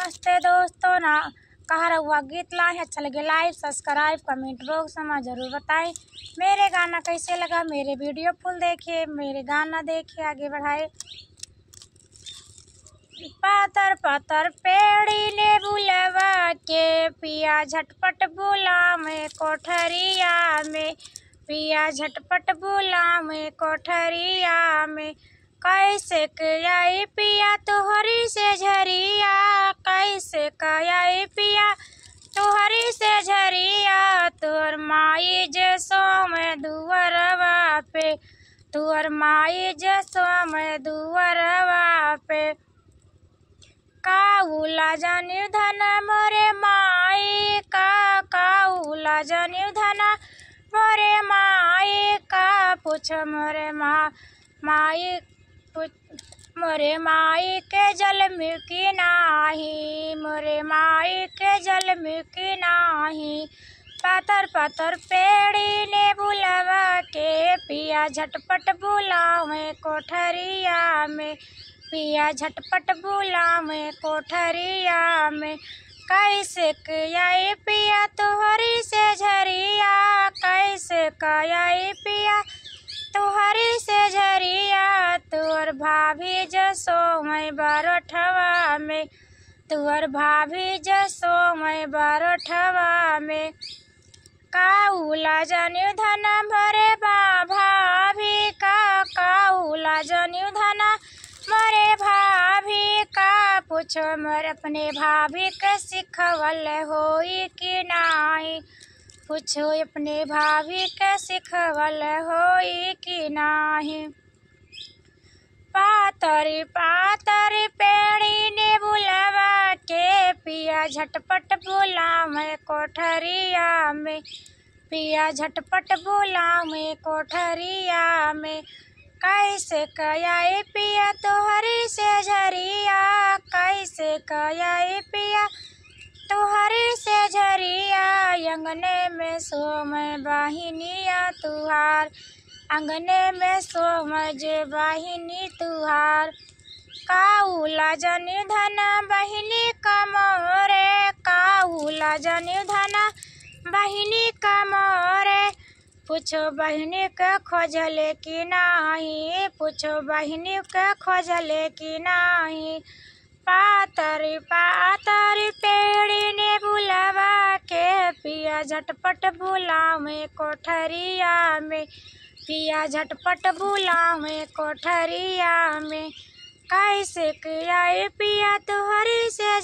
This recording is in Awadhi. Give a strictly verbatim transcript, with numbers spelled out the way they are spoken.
नमस्ते दोस्तों, ना कहा रहुआ गीत लाए, अच्छा लगे like, subscribe, comment box में जरूर बताएं। मेरे गाना कैसे लगा, मेरे video full देखिए, मेरे गाना देखिए, आगे बढ़ाए। पातर पातर पेड़ी नेबुलवा के, पिया झटपट बुलावे कोठरिया में, पिया झटपट बुलावे कोठरिया में। कैसे के आई पिया तोहरी से झरिया, कैसे के आई पिया तोहरी से झरिया। तोर माई जे सोवे दुअरवा पे, तोर माई जे सोवे दुअरवा पे। काउला जानिव धन मोरे माई का, काउला जानिव धन मोरे माई का। पूछ मोरे मा-, माई, पूछ मोरे माई के जलमिव की नाही, मोरे माई के जलमिव की नाही। पातर पातर पेड़ी नेबुलवा के, पिया झटपट बुलावे कोठरिया में, पिया झटपट बुलावे कोठरिया में। कैसे के आई पिया तोहरी से झरिया, कैसे के आई पिया तोहरी से झरिया। तोर भाभी जे सोवे बरोठवा में, तोर भाभी जे सोवे बरोठवा में। काउला जानिव धन मोरे भा-, भाभी का, काउला जानिव धन मोरे भाभी का। पूछो मोर अपने भाभी के सिखवल होई कि नाही, पूछो अपने भाभी के सिखवल होई कि नाही। पातरी पातरी पेड़ी नेबुलवा के, पिया झटपट बुलावे कोठरिया में, पिया झटपट बुलावे कोठरिया में। कैसे के आई पिया तोहरी से झरिया, कैसे के आई पिया तोहरी से झरिया। अंगने में सोवे बहिनिया तुहार, अंगने में सोवे जे बहिनी तुहार। काउला जानिव धन बहिनी का मोरे, काउला जानिव धन बहिनी का मोरे। पूछो बहिनी के खोजले कि नाही, पूछो बहिनी के खोजले कि नाही। पातरी पातरी पेड़ी नेबुलवा के, पिया झटपट बुलावे कोठरिया में, पिया झटपट बुलावे कोठरिया में। कैसे के आई पिया तोहरी से